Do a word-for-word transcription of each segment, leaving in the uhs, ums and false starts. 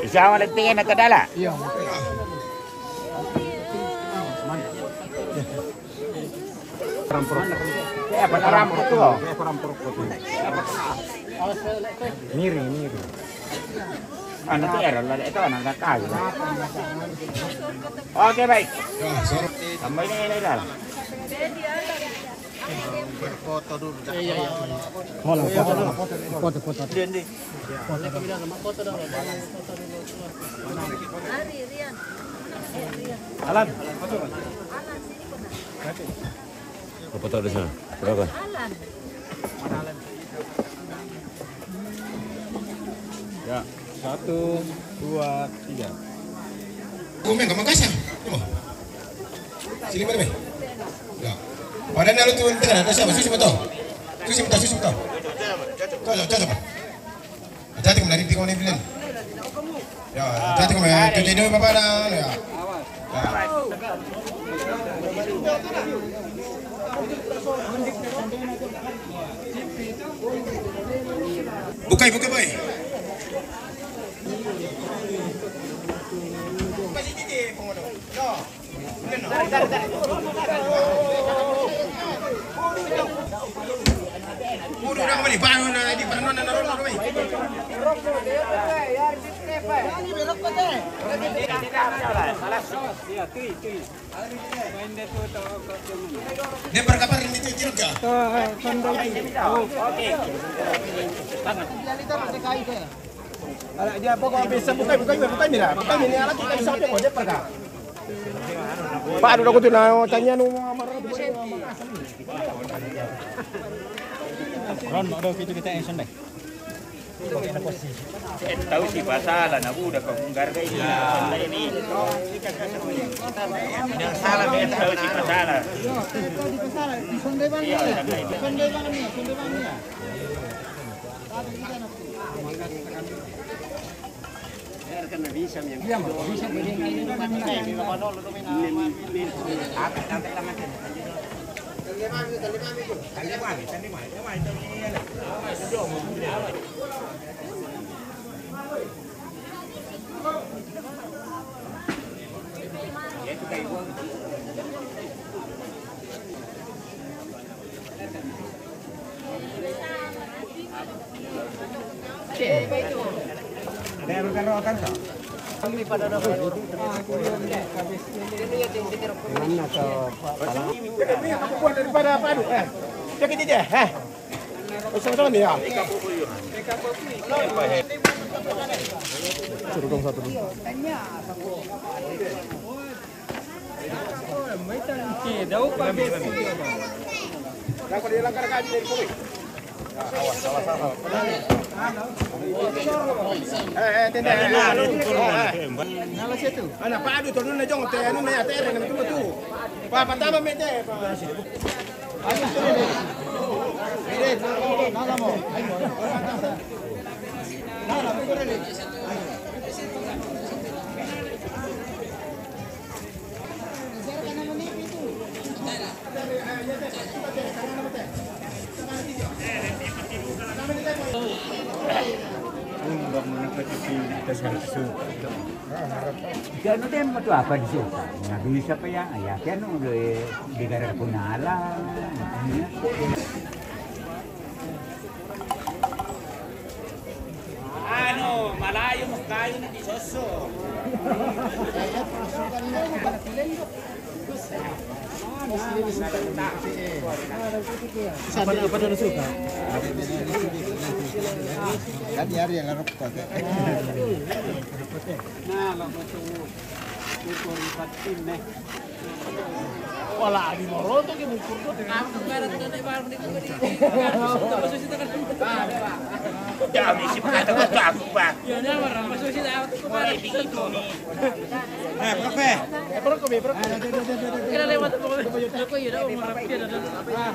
Bisa malatih na kadala. Iya. Rampur. Eh, apa rampur tu? Miri, miri. Anak tu era lah, itu anak dah tahu. Oke, baik. Tambah ini, ini dah. Berfoto dulu. Iya, iya. Foto, foto, foto, foto. Alan. Apa tak ada sana? Berapa? Ya, satu, dua, tiga. Komen ke Makassar? Oh. Sini mana, Bay? Ya. Pada lalu tu tengah, ada siapa? Susi betul. Susi betul, Susi betul. Cocok, cocok. Hati-hati kau melari tiga orang ni, Bilal. Ya, hati-hati kau melari. Tujuh dua, Bapak dah. Ya. Ya. Bukai, bukai, boy. Dia berkabar ini tu juga. Anak dia pokok bisa bukai, bukai, bukai ni lah. Bukai ni, anak kita bisa apa kau dia perkara. Pak, duduk tu nak tanya nu marah tu. Ron, ada kita kita yang sendai. Tahu si pasal anak budak kau menggargai ini, sendai ini. Yang salah, tahu si pasal. Iya, sendai ini. Daripada apa, aduh, eh. Dia kerja dia, eh. Sama-sama ni, ya. Suruh dong satu dulu. Eh, eh, tenda. Eh, eh. Anak Pak Adu, turun na jong, te, anu, na, ya, te, na, tu, tu. Pak, pertama, mete, Pak. Anu dem tu apa di situ? Nah, bisa apa ya? Ya, kan udah di gara punala. Anu, malayo mo kayo na di soso. Apa, apa na suka? Kan yari yang larok ko. Na, lagot ko. Ito ang patin, eh. Wala, di moroto ke bukur tu. Aku barat tu, naik barang di gua di. Aku susi tangan. Ya, misi kata kata aku, Pak. Ya, dia marah. Aku susi tangan. Aku barat. Wala, di itu ni. Eh, profe. Eh, profe, profe. Kira lewat apa? Aku ya, dah, marah. Dia dah, dah.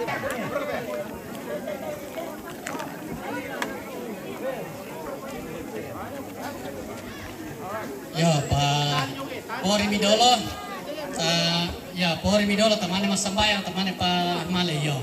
Yo, pa pori mi dolo. Sa, ya, pori mi dolo, tamane massambayang, tamane pa male, yo.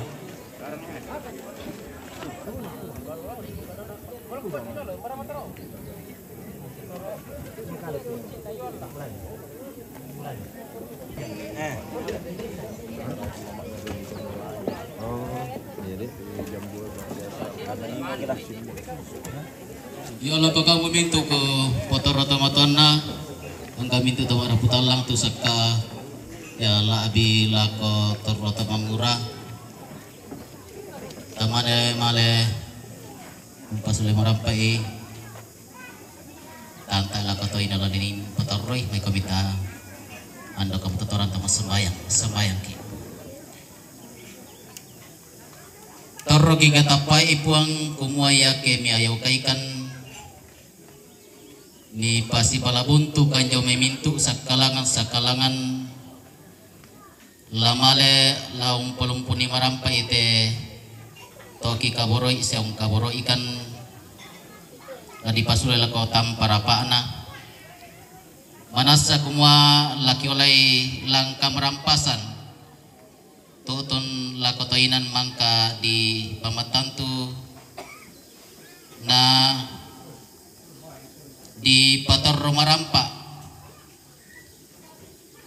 Yo, lako kamu mintu ko potoro tomatoanna, engka mintu tomara putallang tu sakka, ya, labi lako torro tomangura. Tamane male, umpasule marampai. Tanta lako toina lo dini patorroi, mai komita ando kamu totorang tama sembayang, sembayang ki. Torro ki gatappai Puang kumua yake mi ayo kaikan ni pasi pala buntu kanjo memintu sakkalangan, sakkalangan. La male la umpalumpunni marampai te toki kaboroi, sia ungkaboroikan la dipasule lako tampa rapa'na. Manassa kumua la kiolai langka marampasan, tutun lako toinan mangka dipamattantu na dipatorro marampa.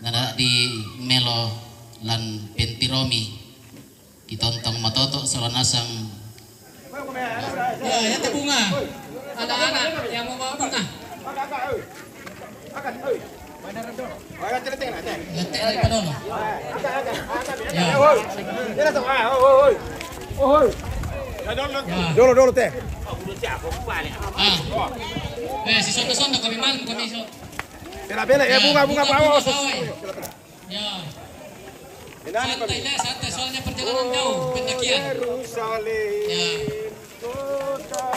Nada di melo lan pentiromi, ditontong matoto solo nasang. Ya, ya, te bunga. Anak-anak yang mau bawa bunga. Lete dari padolo. Ya. Ya. Dolo, dolo, te. Ah. Eh, si sono, sono, kami malam, kami so. Bela, bela, ya, bunga, bunga, bunga, bunga, bunga, bunga. Ya. Santai, Le, santai, soalnya perjalanan jauh, pendakian. Yerusalem, ya. Kota.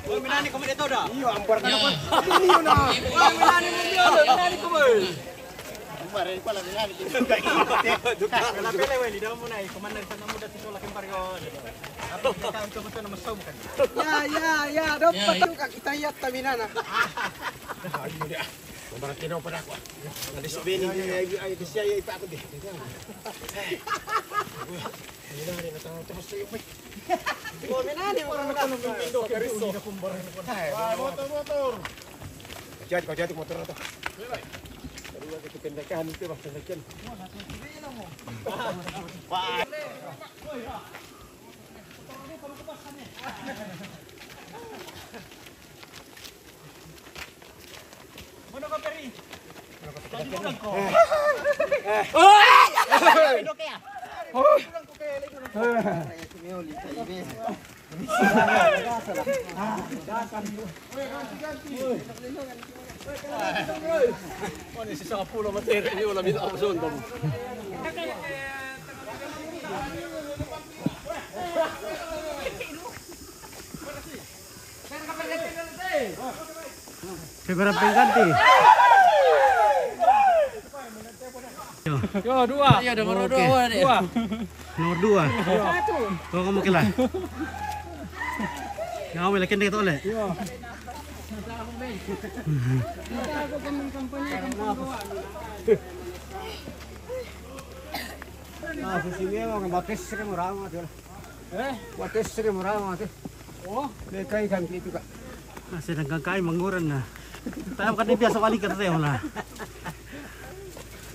Woi, minani, kamu dia tahu dah? Iya, ampar. Ya. Aku ini, nah. Woi, minani, minani, minani, kamu. Kemarin pala minani. Kalau bela, woi, di dalam mana? Kemana di sana muda sih, tolak kempar, yo. Apa kita untuk betul nama som kan? Ya, ya, ya, dapat juga kita lihat taminana. Ayo, dia. Pambaratino pada aku. Ada si Beni, ini, ayo, ayo, ke siya, ayo, ipa aku deh. Ini dah, ada datang terus tuh, yuk. Oh, minani, orang datang. Motor, motor. Jadi, kau jadi motor atau? Tadi waktu pendekan itu, Bang, pendekan. Wah. Mana kau, Peri? Tadi bulan kau. Dok ya? Tadi bulan kau kayak lagi. Mana si sapu lo materi ni, wala mila ako sa undang. Siapa yang pengganti? Yo. Yo, dua. Iya, nomor dua. Oke. Dua. Nomor dua. Iya. Oh, kamu kira? Yang kamu yakin dia tolak? Iya. Nah, sesini mau ngebatis, sering orang, tuh. Eh? Wates sering orang mati. Oh, mereka ikan itu, Kak. Nah, sedangkan kai manguran, nah. Tapi kan dia biasa balik ke saya, lah.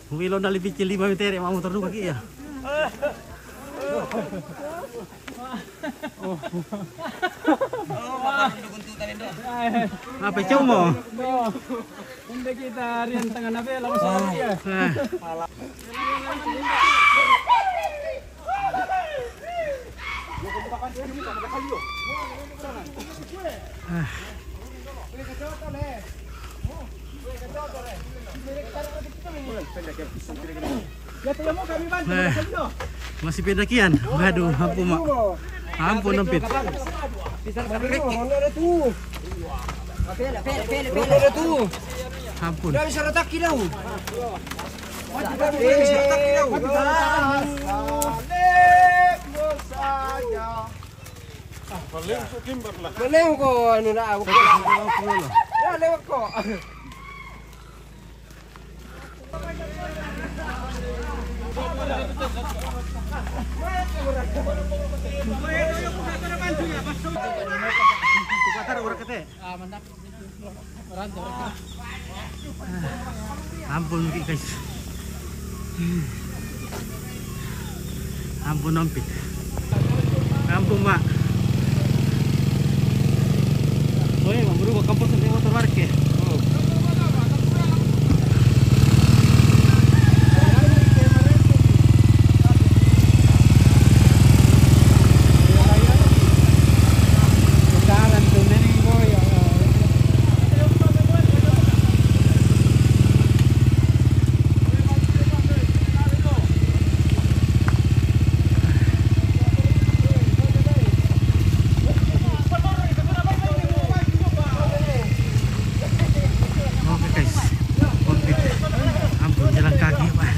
Mungkin lo dari biji lima meter, ya, mau terduga ki ya. Oh. Apa cuma? Oh. Unda kita rian tengah nabe lawan sama dia. Eh. Eh, masih pendakian. Waduh, ampun, Mak. Ampun, Ampit. Ampun. Boleh ko anu nak aku. Ya, lewat ko. Ampun, guys. Ampun, Ampit. Ampun, Mak. Woi, Mak, berubah kampus nanti motor parkir. Oke, guys. Oke. Ampun, jalan kaki, Pak.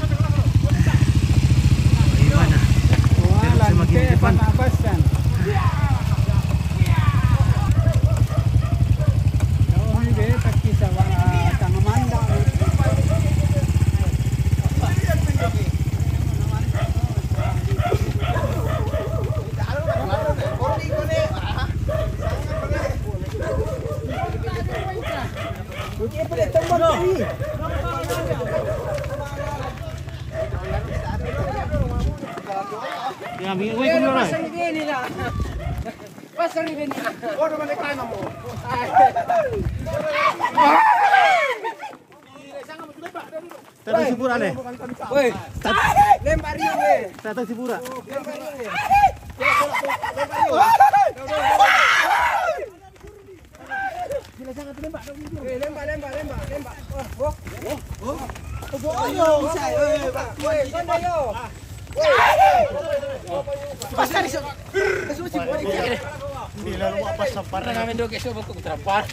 Gimana? Jalan semakin ke depan. Ya, mi-, woi, kumno, Rai? Pasang ni Beni lah. Pasang ni Beni lah. Tatang sipura, le. Woi. Tatang sipura. Lembak, lembak, lembak, lembak. Woi, woi, woi. Pasang ni. Hindi, lalo ko pa sa parang. Nang amin doke, so, bako ko trapan.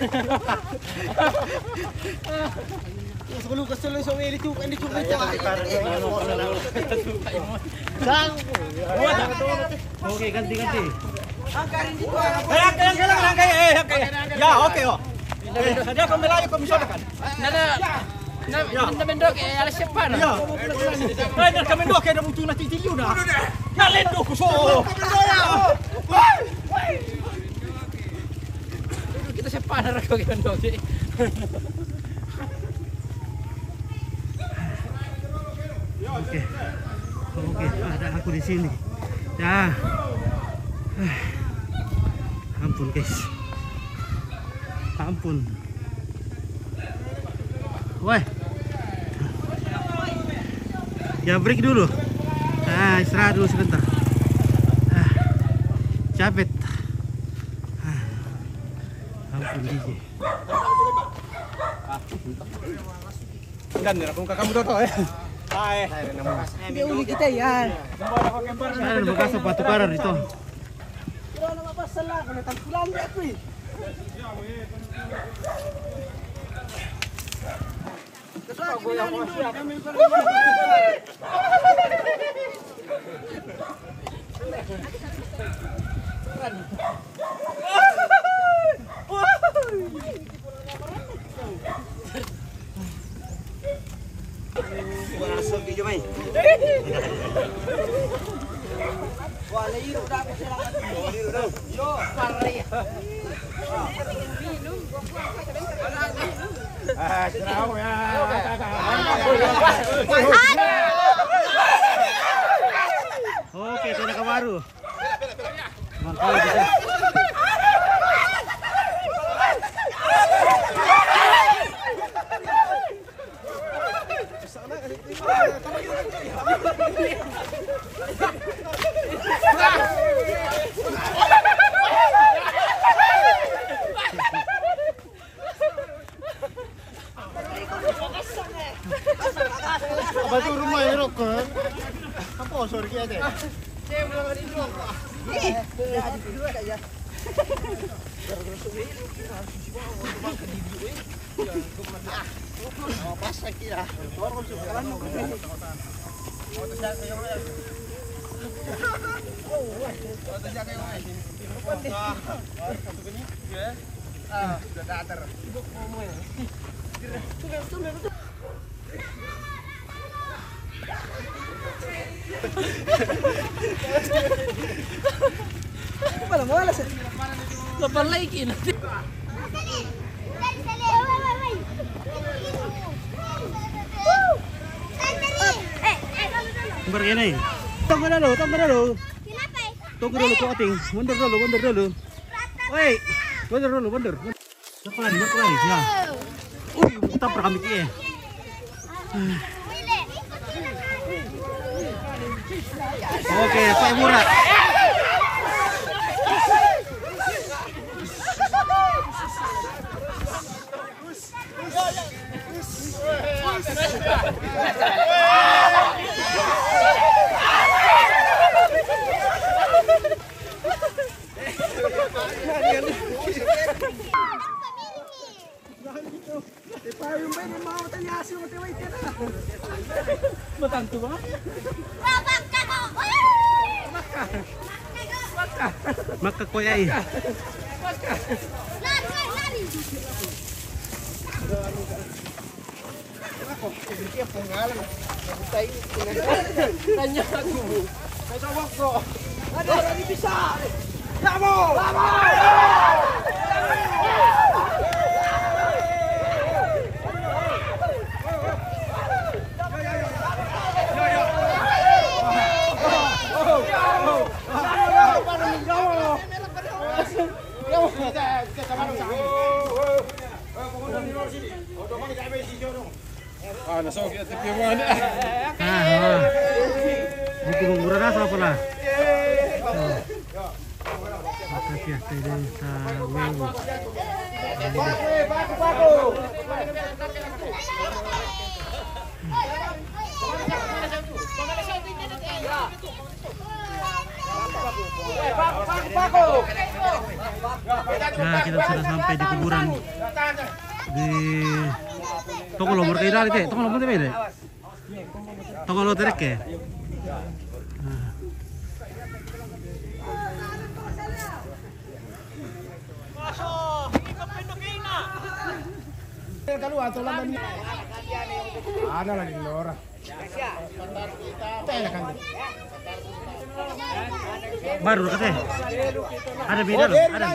Sa lugas sa lugas, sa wili, tukan, di tukan, tukan. Sang. Okay, ganti, ganti. Hangkay, hangkay, hangkay, eh, hangkay. Ya, okay, oh. Eh, sadia ko malayo ko misoda kan. Nana, na, na mendok, eh, ala siapa na? Ya. Ay, na kami do kaya na mutu na titilyo na. Nalendo ko so. Kita siapa na rako kita do. Oke. Oke, ada aku di sini. Ya. Ampun, guys. Ampun. Weh. Ya, break dulu. Ah, istirahat dulu sebentar. Ah, capek. Ah, ampun, D J. Dan nira kung kakamu toto, eh. Ay. Hindi uli kita yan. Ano, bukas sa patukaran ito. Pero na mapasala ko, natagpulan niya ako, eh. Wala sa video, may. Wala, iro na ako sila. Iro na. Yo, pare. Ah, sira ako, ya. Okay, ito na, Kamaru. Mantap, bisa. Baru rumah ya, Rok, eh? Mana mo alas? Lapar lagi na. Tunggu dulu, tunggu dulu. Tunggu dulu, ko ating. Mundur dulu, mundur dulu. Woi, mundur dulu, mundur. Siapa lari? Siapa lari? Ya. Uy, tabrak kami, eh. Oke, Pak Mura. Matantu ba? Maka ko yai. Lari, lari. Tanya aku. Ada orang bisa. Bravo! Bravo! Ah, na so kita pi mo. Ah, ah. Buku murah rasa apa lah? Makasih ya, tadi sa wewe. Nah, kita sudah sampai di kuburan di Tongolo, Morkaida, Tongolo, Morkaida. Tongolo terek ya? Nah. Ada lagi orang. Baru kata. Ada beda loh. Ada.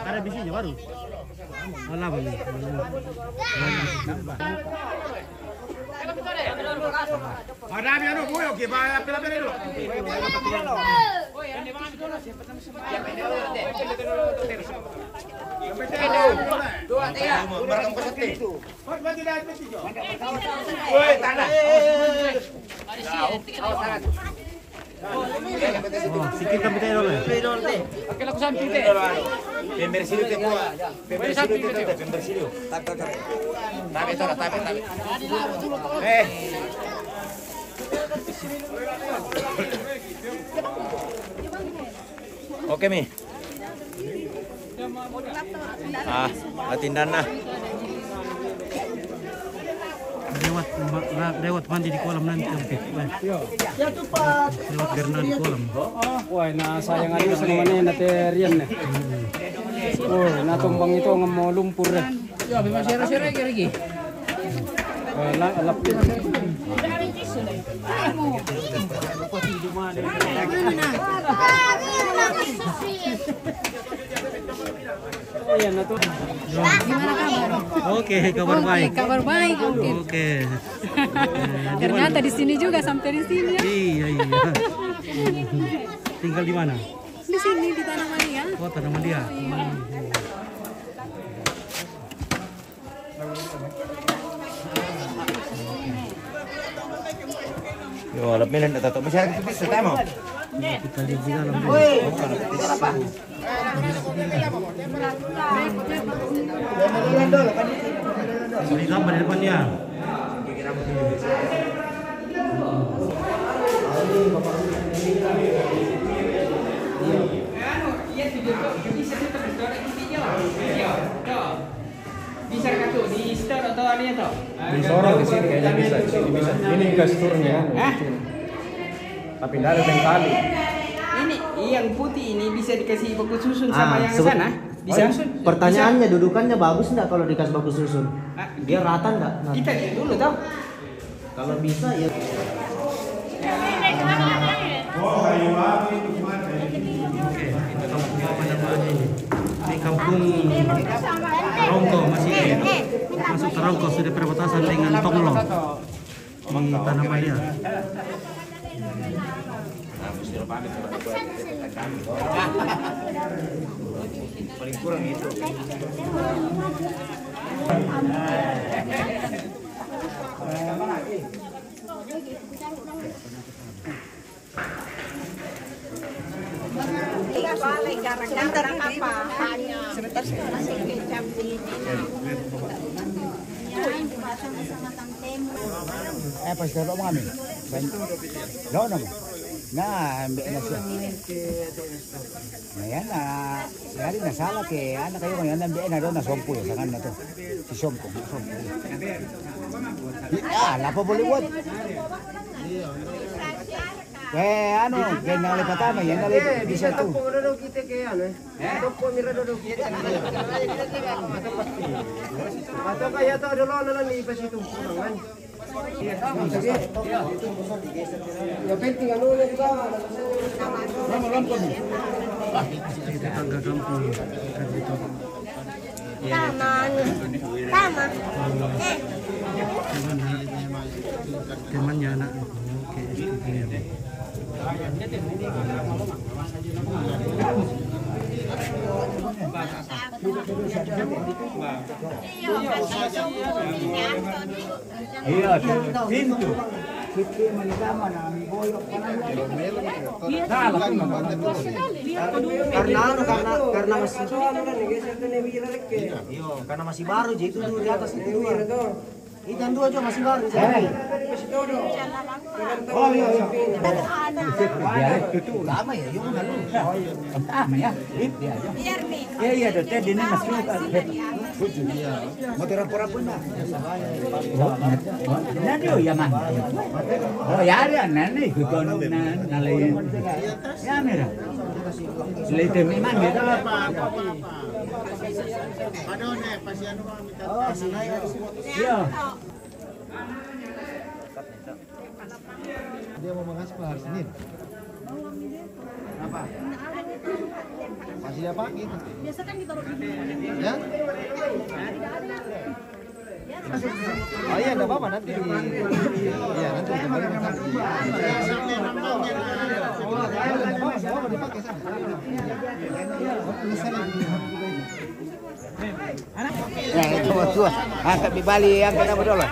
Ada bisinya baru. Wala bali. Ada bisinya baru. Oh, sikit kami tayo ulit. Pembersilu te po. Pembersilu te, pembersilu. Tabe, tabe, tabe. Eh. Oke, mi. Ah, latihan na. Lewat, ma-, la-, lewat mandi di kolam nanti, oke. Baik. Lewat berenang di kolam. Wah, na sayang aja sama mana na terian na. Oh, na tumbang itu nggak mau lumpur deh. Ya, memang sere-sere lagi. Wala, alap. Ayan na to. Gimana kabar? Oke, kabar baik. Kabar baik, oke. Oke. Ternyata di sini juga, sampai di sini ya. Iya, iya. Tinggal di mana? Di sini, di Tanah Malia. Oh, Tanah Malia. Iya. Hmm. Yo, alam milan na tato. Masyarakat itu bisa tayo mo. Kita lihat di dalam dulu. Di depan, di depan ya. Disorong di sini kayaknya bisa, di sini bisa. Ini yang kasih turun ya. Hah? Tapi tidak ada yang tali. Ini yang putih ini bisa dikasih baku susun sama yang sana? Bisa? Pertanyaannya, dudukannya bagus nggak kalau dikasih baku susun? Dia rata nggak? Kita lihat dulu, tahu. Kalau bisa ya. Oke, ini kampung apa namanya ini? Ini kampung Tarongko, masih masuk Tarongko, sudah perbatasan dengan Tonglo. Di Tanah Malia. Paling kurang itu. Sebentar, sebentar. Eh, pas kalau mau kami. Lo nama? Nah, ambil nasi. Nah, ya, nah. Jadi na sala ke ana kayo ngayon nang biya na doon na sompo ya, sangan na to. Si Sompo, Sompo. Ah, lapa boleh buat. Eh, ano, kaya na ulit patama, yan na ulit. Bisa to. Kita kaya ano eh. Sompo mira doon. Atau kaya to doon na lang ipasitu. Sangan. Tama. Tama. Temannya anak. Oke, iya, pintu. Karena anu, karena, karena masih, iyo, karena masih baru, jadi itu dulu di atas itu dua. Itu yang dua juga masih baru. Eh. Oh, iya, iya. Biar itu lama ya, yuk, udah lu. Oh, iya. Lama ya? Iya, iya. Iya, iya, ada teh, ini masih. Iya. Mau terapor apa, nak? Nanti, oh, ya, man. Oh, ya, ada, nanti, gue kono, nah, nalayan. Ya, mira. Lete memang gitu. Iya. Dia mau mengaspal hari Senin. Apa? Masih dia pakai itu. Biasa kan ditaruh di, ya? Oh iya, nggak apa-apa, nanti di, iya, nanti dikembalikan. Nggak apa-apa, dipakai sana. Ya, itu tua. Angkat di Bali, angkat apa dulu?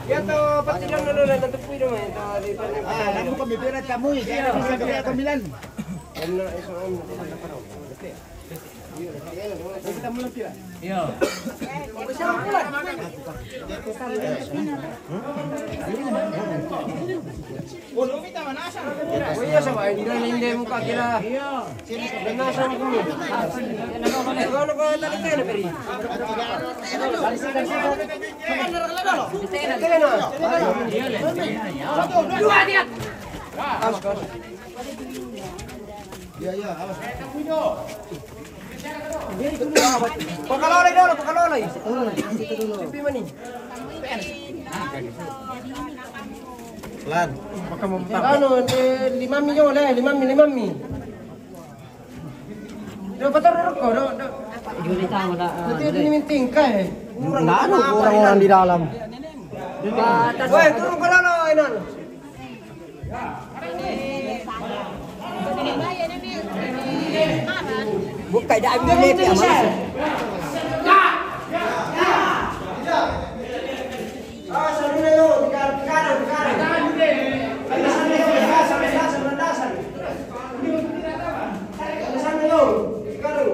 Ya, toh, pati dong dulu, dan tetep pui dong, ya, toh, di, ah, namu kami pira tamu, ya, bisa kami bilang. Iya. Oh iya, sama ini, ini muka kira. Benar sama dulu. Kalau kau tadi tena beri. Tena. Dua dia. Awas, awas. Iya, iya, awas. Pakalolai dulu, pakalolai. Sipi mani. Pelan. Anu, eh, limami yo, le, limami, limami. Do, patar rokok, do, do. Juli tamu dah. Nanti ini minting kai. Nggak ada orang-orang di dalam. Woi, turun ke dalam, Ainun. Buka dah ambil dia, dia malas. Awas, dulu, di kanan, di kanan, di kanan. Landasan, landasan, landasan, landasan. Landasan, di kanan.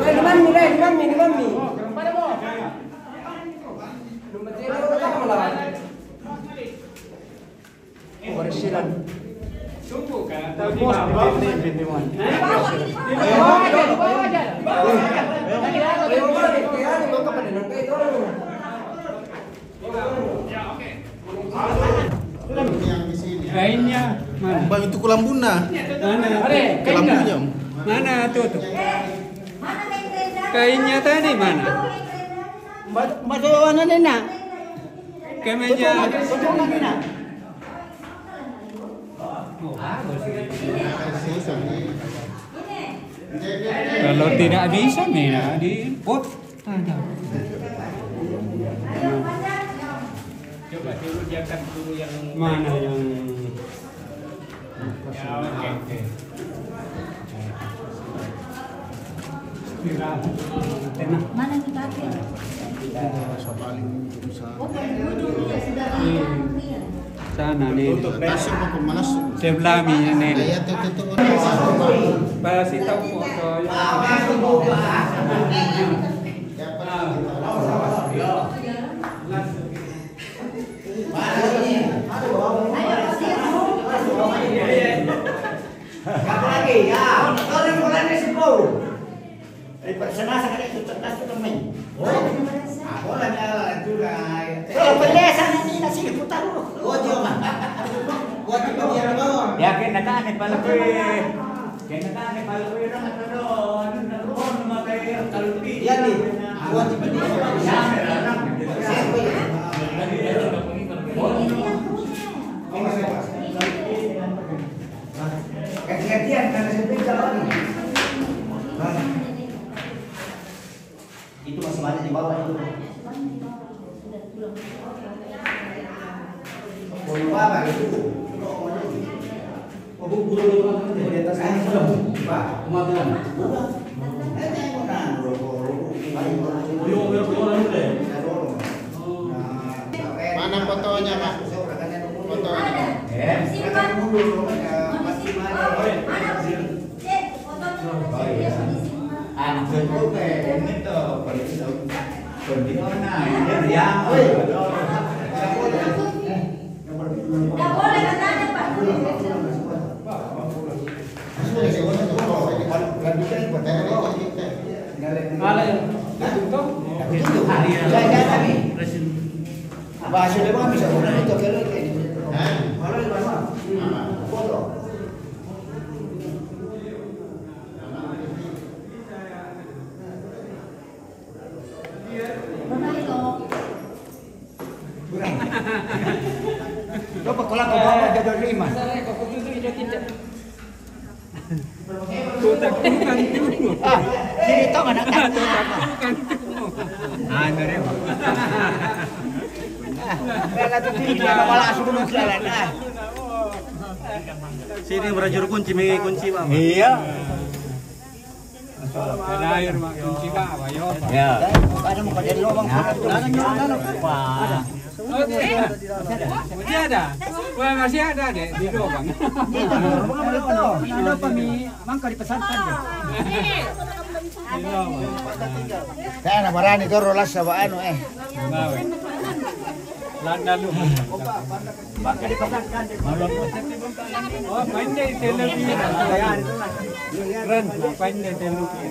Eh, di mami, eh, di mami, di mami. Nomor tiga, di bawah, di bawah aja, di bawah aja. Kainnya mana? Bang, itu kulambuna. Mana? Kainnya. Kulambunnya. Mana tuh, tuh? Kainnya tadi mana? Mbak, mbak, mana nih, nak? Kainnya. Foto, foto lagi, nak. Kalau tidak bisa, nih, nah, di, oh, ada. Coba dulu dia kan dulu yang mana yang ya, oke, oke. Mana dipakai? Rasa paling berusaha. Oh, kan dulu dia sudah bilang dia. Sana nih. Kasih mau pemanas. Sebelah mi nih. Iya, tuh, tuh, tuh. Pasti tahu foto. Apa lagi? Ya, kalau yang bulan ini sepuluh. Eh, Pak, saya masak ada itu cerdas tuh, temen. Oh. Ah, boleh, ya, juga. Eh, boleh, sana ini nasi diputar dulu. Oh, dia mah. Buat itu dia mah. Ya, kena tane pala kue. Kena tane pala kue, orang ada doang, ada doang, maka kalau lebih. Iya, nih. Buat itu dia. Ya, orang. Saya kue. Oh, ini yang punya. Oh, saya pas. Ganti-gantian, karena saya beda lagi. Nah. Itu masih banyak di bawah itu. Mau apa itu? Oh, di atas sana sudah. Pak, mau bilang. Bukan. Eh, tengok, nah, bro, bro, bro. Ayo, bro, bro, bro, bro. Mana fotonya, Pak? Fotonya. Anak itu kayak ini tuh, penting, penting mana? Ini dia. Tidak boleh bertanya, Pak. Kalau itu tuh, ya, ya, kami. Apa hasilnya, Pak? Bisa orang itu, kalau itu. Kalau itu, Pak, foto. Lo pekola ke bawah, jodoh lima. Kotak bukan dulu. Ah, sini tong anak. Kotak bukan dulu. Ah, ini, Rem. Ah, bela tuh, sini dia kepala suruh jalan, ah. Sini berajur kunci, mi kunci, Bang. Iya. Ada air, Mak, kunci, Kak, apa, yo? Ya. Ada muka dia lobang. Nah, ada, ada, ada. Wah. Masih ada? Wah, masih ada, Dek, di lobang. Ini apa, Mi? Mangka dipesantren, Dek. Di lobang. Saya anak barani, kau rolas sama anu, eh. Landa lu. Maka dipasangkan di malam. Oh, pandai teknologi. Keren, pandai teknologi.